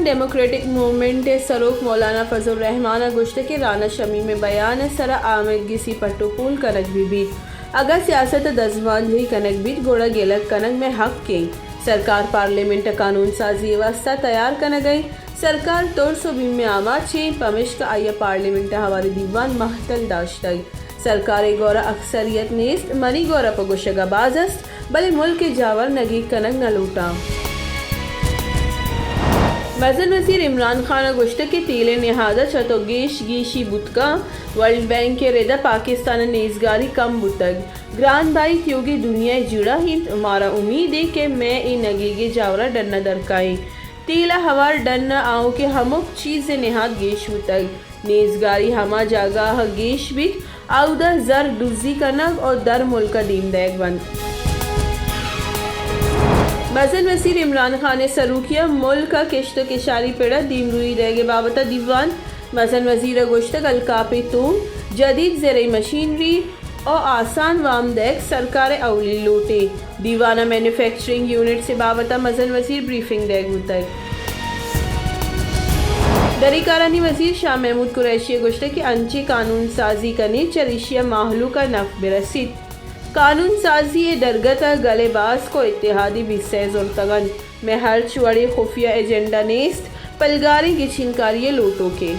Democratic movement ءِ سروک مولانا فضل الرحمان ءَ گوشتگ کہ رانا شمیم ءِ بیان ءِ سرا آمید گس ءِ پٹ ءُ پول کنگ بہ بیت۔ اگاں سیاست ءَ دزبندی کنگ بیت، گڑا گلگ کنگ مئے حق ایں۔ سرکار پارلیمنٹ ءَ قانون سازی ءِ واستہ تیار کنگ ءَ ایں۔ سرکار ترس ءُ بیم ءِ آماچ ایں، پمیشکا آئی ءَ پارلیمنٹ ءِ ہواریں دیوان مہتل داشتگ۔ سرکار ءِ گورا اکثریت نیست، منی گورا پہ گوشگ ءَ باز است، بلے ملک ءِ جاور نگیگ کنگ نہ لوٹاں۔ مزن وزیر عمران خان ءَ گوشتگ کہ تیل ءِ نہاد ءَ چہ تو گیش گیشی بوت کنت، ورلڈ بینک ءِ رد ءَ پاکستان ءِ نیزگاری کم بوتگ۔ گران بھائی تیوگیں دنیا ءِ جیڑہ اِنت، مارا امیت اِنت کہ مئے اے نگیگیں جاور ءَ ڈن ءَ در کائیں۔ تیل ءِ ہوار ڈن ءَ آؤکیں ہمک چیز ءِ نہاد گیش بوتگ۔ نیزگاری ہما جاگہ ءَ گیش بیت، اودا زر دزی کنگ ءُ در ملک ءَ دیم دئیگ بنت۔ مزن وزیر عمران خان ءِ سروکی ءَ ملک ءَ کشت ءُ کشاری پڑ ءَ دیمروئی دئیگ ءِ بابت ءَ دیوان۔ مزن وزیر ءَ گوشتگ، الکاپیں تونگ، جدید زرعی مشینری، ءُ آسان وام دئیگ سرکار ءِ اولی لوٹے۔ دیوان ءَ مینوفیکچرنگ یونٹس ءِ بابت ءَ مزن وزیر بریفنگ دئیگ بوتگ۔ دری کارانی وزیر شاہ محمود قریشی ءَ گوشتگ کہ انچیں قانون سازی کنیں چریشی ءَ مہلوک ءَ نف بہ رسیت۔ قانون سازی ءِ درگت ءَ گل ءِ باسک ءُ اتحادی بیست ءَ زرتگ اَنت۔ مئے ہرچ وڑیں خفیہ ایجنڈا نیست، پلگاریں گچینکاری ءِ لوٹوکیں۔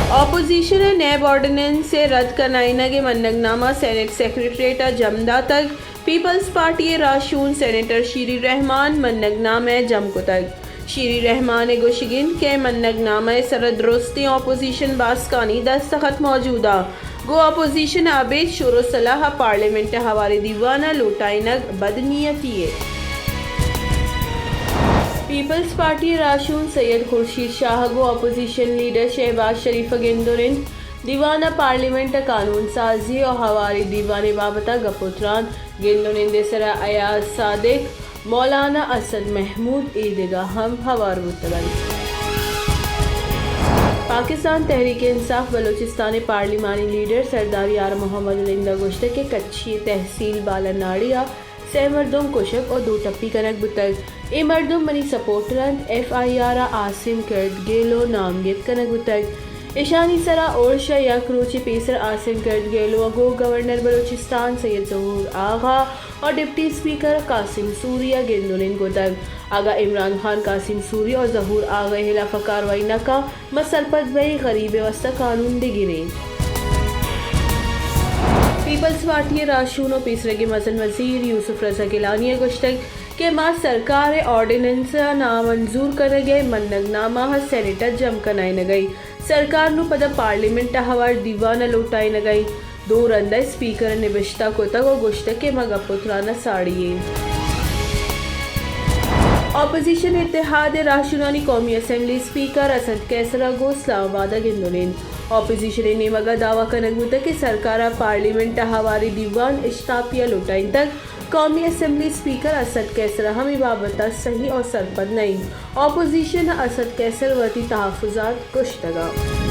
اپوزیشن ءَ نیب آرڈیننس ءِ رد کنائینگ ءِ منگ نامہ سینیٹ سیکرٹریٹ ءَ جم داتگ۔ پیپلز پارٹی ءِ راہشون سینیٹر شیری رحمان منگ نامہ ءَ جم کتگ۔ شیری رحمان ءِ گوشگ اِنت کہ منگ نامہ ءِ سرا درستیں اپوزیشن باسکانی دستخط موجود اَنت۔ گوں اپوزیشن ءَ ابید شور ءُ صلاح ءَ پارلیمنٹ ءِ ہواریں دیوان ءَ لوٹائینگ بدنیتی یے۔ پیپلز پارٹی ءِ راہشون سید خورشید شاہ ءَ گوں اپوزیشن لیڈر شہباز شریف ءَ گندور اِنت، دیوان ءَ پارلیمنٹ ءِ قانون سازی ءُ ہواریں دیوان ءِ بابت ءَ گپ ءُ تران۔ گندونند ءِ سرا ایاز صادق، مولانا اسد محمود ءُ ایدگہ ہم ہوار بوتگ اَنت۔ پاکستان تحریک انصاف بلوچستان ءِ پارلیمانی لیڈر سردار یار محمد رند ءَ گوشتگ کہ کچھی ءِ تحصیل بالاناڑی ءَ سئے مردم کشگ ءُ دو ٹپی کنگ بوتگ۔ اے مردم منی سپورٹر اَنت۔ ایف آئی آر ءَ عاصم کرد گیلو نامگپت کنگ بوتگ۔ اشانی سرا ارش ءَ یک روچے پیسر عاصم کرد گیلو ءَ گوں گورنر بلوچستان سید ظہور آغا ءُ ڈپٹی اسپیکر قاسم سوری ءَ گندونند کتگ۔ اگاں عمران خان، قاسم سوری ءُ ظہور آغا ءِ ہلاف ءَ کاروائی نہ کنت، ما سرپد بئیں، غریب ءِ واستہ قانون دگریں۔ پیپلز پارٹی ءِ راہشون ءُ پیسرگیں مزن وزیر یوسف رضا گیلانی ءَ گوشتگ کہ ما سرکار ءِ آرڈیننس ءِ نامنظور کنگ ءِ منگ نامہ ءَ سینیٹ ءَ جم کنائینگ ءَ اِنت۔ سرکار نوں پدا پارلیمنٹ ءَ ہوار دیوان ءَ لوٹائینگ ءَ اِنت۔ دو رند ءَ اسپیکر ءَ نبشتہ کتگ ءُ گوشتگ کہ ما گپ ءُ تران ءَ ساڑی ایں۔ اپوزیشن اتحاد ءِ راہشونانی قومی اسمبلی اسپیکر اسد قیصر ءَ گوں اسلام آباد ءَ گندونند۔ اپوزیشن ءِ نیمگ ءَ دعوی کنگ بوتگ کہ سرکار ءَ پارلیمنٹ ءَ ہواریں دیوان اشتاپی ءَ لوٹائینتگ۔ قومی اسمبلی اسپیکر اسد قیصر ءَ ہمے بابت ءَ صحیح ءُ سرپد نہ اِنت۔ اپوزیشن ءَ اسد قیصر ءَ وتی تحفظات کشتگ اَنت۔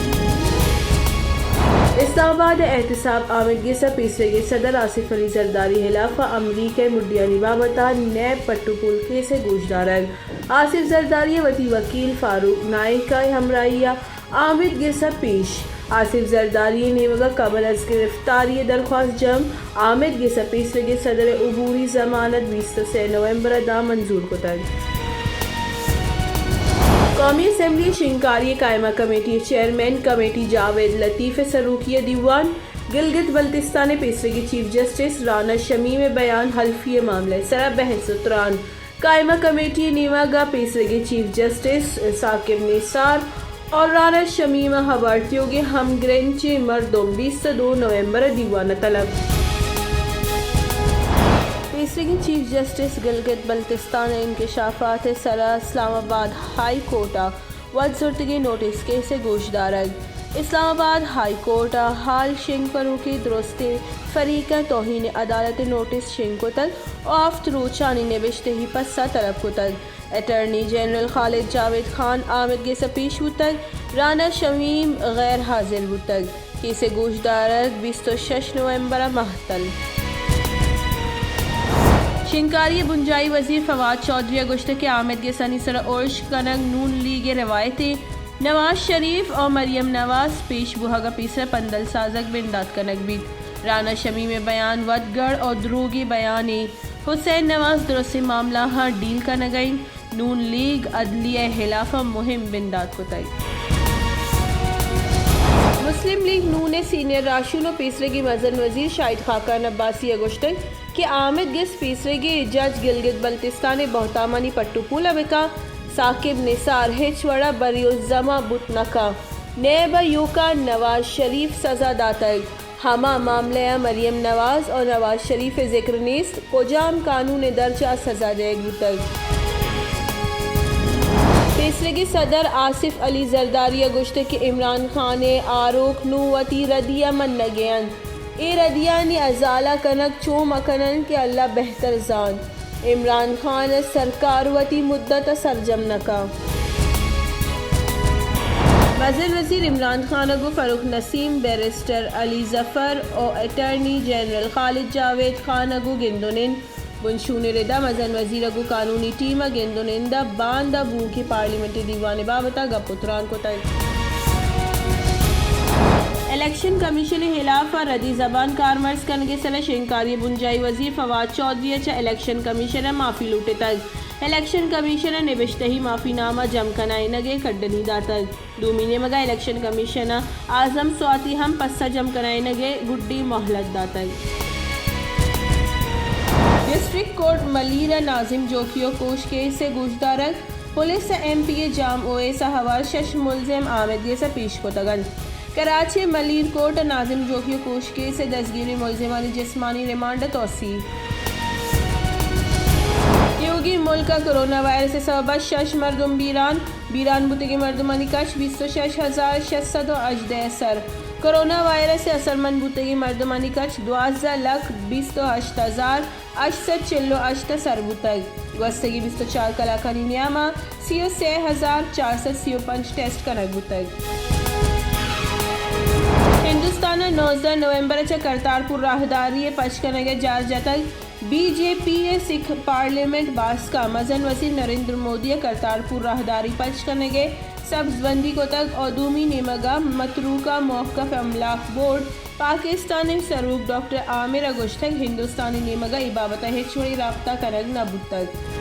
اسلام آباد ءِ احتساب آمید گس ءَ پیسریگیں صدر آصف علی زرداری ءِ ہلاف ءَ امریکہ ءِ مڈیانی بابت ءَ نیب پٹ ءُ پول کیس ءِ گوشدارگ۔ آصف زرداری ءَ وتی وکیل فاروق نائیک ءِ ہمراہی ءَ آمید گس ءَ پیش۔ آصف زرداری ءِ نیمگ ءَ قبل از گرفتاری ءِ درخواست جم۔ آمید گس ءَ پیسریگیں صدر ءِ عبوری ضمانت بیست ءُ سئے نومبر ءَ داں منظور کتگ۔ قومی اسمبلی ءِ شنگکاری ءِ قائمہ کمیٹی ءِ چیئرمین کمیٹی جاوید لطیف ءِ سروکی ءَ دیوان۔ گلگت بلتستان ءِ پیسریگیں چیف جسٹس رانا شمیم ءِ بیان حلفی ءِ معاملہ ءِ سرا بحث ءُ تران۔ قائمہ کمیٹی ءِ نیمگ ءَ پیسریگیں چیف جسٹس ثاقب نثار ءُ رانا شمیم ءَ ہوار تیوگیں ہمگرنچیں مردم بیست ءُ دو نومبر ءَ دیوان ءَ طلب۔ پیسریگیں چیف جسٹس گلگت بلتستان ءِ انکشافات ءِ سرا اسلام آباد ہائی کورٹ ءَ وت زرتگیں نوٹس کیس ءِ گوشدارگ۔ اسلام آباد ہائی کورٹ ءَ ہال شنگ کنوکیں درستیں فریق ءَ توہین عدالت ءِ نوٹس شنگ کتگ ءُ ہفت روچانی نبشتہی پسہ طلب کتگ۔ اٹارنی جنرل خالد جاوید خان آمید گس ءَ پیش بوتگ، رانا شمیم غیر حاضر بوتگ۔ کیس ءِ گوشدارگ بیست ءُ شش نومبر ءَ مہتل۔ شنگکاری ءِ بنجاھی وزیر فواد چوہدری ءَ گوشتگ کہ آمید گسانی سر ءَ ارش کنگ نون لیگ ءِ روایتے، نواز شریف ءُ مریم نواز پیش بوھگ ءَ پیسر پندل سازگ بندات کنگ بیت۔ رانا شمیم ءِ بیان ودگڑ ءُ دروگیں بیانے، حسین نواز درستیں معاملہاں ڈیل کنگ ءَ انت، نون لیگ عدلیہ ءِ ہلاف ءَ مہم بندات کتگ۔ مسلم لیگ نون ءِ سینئر راہشون ءُ پیسریگیں مزن وزیر شاہد خاقان عباسی ءَ گوشتگ کہ آمید گس پیسریگیں جج گلگت بلتستان ءِ بہتامانی پٹ ءُ پول ءَ بکن، ثاقب نثار ہچ وڑ ءَ بری الزمہ بوت نہ کن، نیب ءَ ایوک ءَ نواز شریف سزا داتگ، ہما معاملہ ءَ مریم نواز ءُ نواز شریف ءِ ذکر نیست، کجام قانون ءِ درچ ءَ سزا دئیگ بوتگ؟ پیسریگیں صدر آصف علی زرداری ءَ گوشتگ کہ عمران خان ءِ آروک نوں وتی ردی ءَ منگ ءَ انت۔ اے ردیانی ازالہ کنگ چو مہ کن انت کہ اللہ بہتر زانت۔ عمران خان ءِ سرکار وتی مدت ءَ سرجم نہ کن۔ مزن وزیر عمران خان ءَ گوں فرخ نسیم، بیرسٹر علی ظفر ءُ اٹارنی جنرل خالد جاوید خان ءَ گوں گند ءُ نند۔ بنشون ءِ ردا مزن وزیر ءَ گوں قانونی ٹیم ءَ گند ءُ نند ءَ باندا بوھوکیں پارلیمنٹی دیوان ءِ بابت ءَ گپ ءُ تران کتگ۔ الیکشن کمیشن ءِ ہلاف ءَ ردی زبان کارمرز کنگ ءِ سر ءَ شنگکاری ءِ بنجاھی وزیر فواد چوہدری ءَ چہ الیکشن کمیشن ءَ معافی لوٹتگ۔ الیکشن کمیشن ءَ نبشتہی معافی نامہ جم کنائینگ ءِ کڈنی داتگ۔ دومی نیمگ ءَ الیکشن کمیشن ءَ اعظم سواتی ہم پسہ جم کنائینگ ءِ گڈی مہلت داتگ۔ ڈسٹرکٹ کورٹ ملیر ءَ ناظم جوکیو کوش کیس ءِ گوشدارگ، پولیس ءَ ایم پی اے جام اویس ءَ ہوار شش ملزم آمید گس ءَ پیش کتگ انت۔ کراچی ءِ ملیر کورٹ ءَ ناظم جوکیو کوش کیس ءِ دزگیریں ملزمانی جسمانی ریمانڈ ءَ توسیع۔ تیوگیں ملک ءَ کرونا وائرس ءِ سبب ءَ شش مردم بیران، بیران بوتگیں مردمانی کچ بیست ءُ شش ہزار شش سد ءُ ہژدہ ءَ سر۔ کرونا وائرس ءِ اثرمند بوتگیں مردمانی کچ دوازدہ لکھ بیست ءُ ہشت ہزار ہشت سد چل ءُ ہشت ءَ سر بوتگ۔ گوستگیں بیست ءُ چار کلاکانی نیام ءَ سی ءُ سے ہزار چار سد سی ءُ پنچ ٹیسٹ کنگ بوتگ۔ ہندوستان ءَ نوزدہ نومبر ءَ چہ کرتارپور راہداری ءِ پچ کنگ ءِ جار جتگ۔ بی جے پی ءِ سکھ پارلیمنٹ باسک ءَ مزن وزیر نریندر مودی ءَ کرتارپور راہداری پچ کنگ ءِ سبز بندی کتگ ءُ دومی نیمگ ءَ متروکہ موقف املاک بورڈ پاکستان ءِ سروک ڈاکٹر عامر ءَ گوشتگ، ہندوستان ءِ نیمگ ءَ اے بابت ءَ ہچ وڑیں رابطہ کنگ نہ بوتگ۔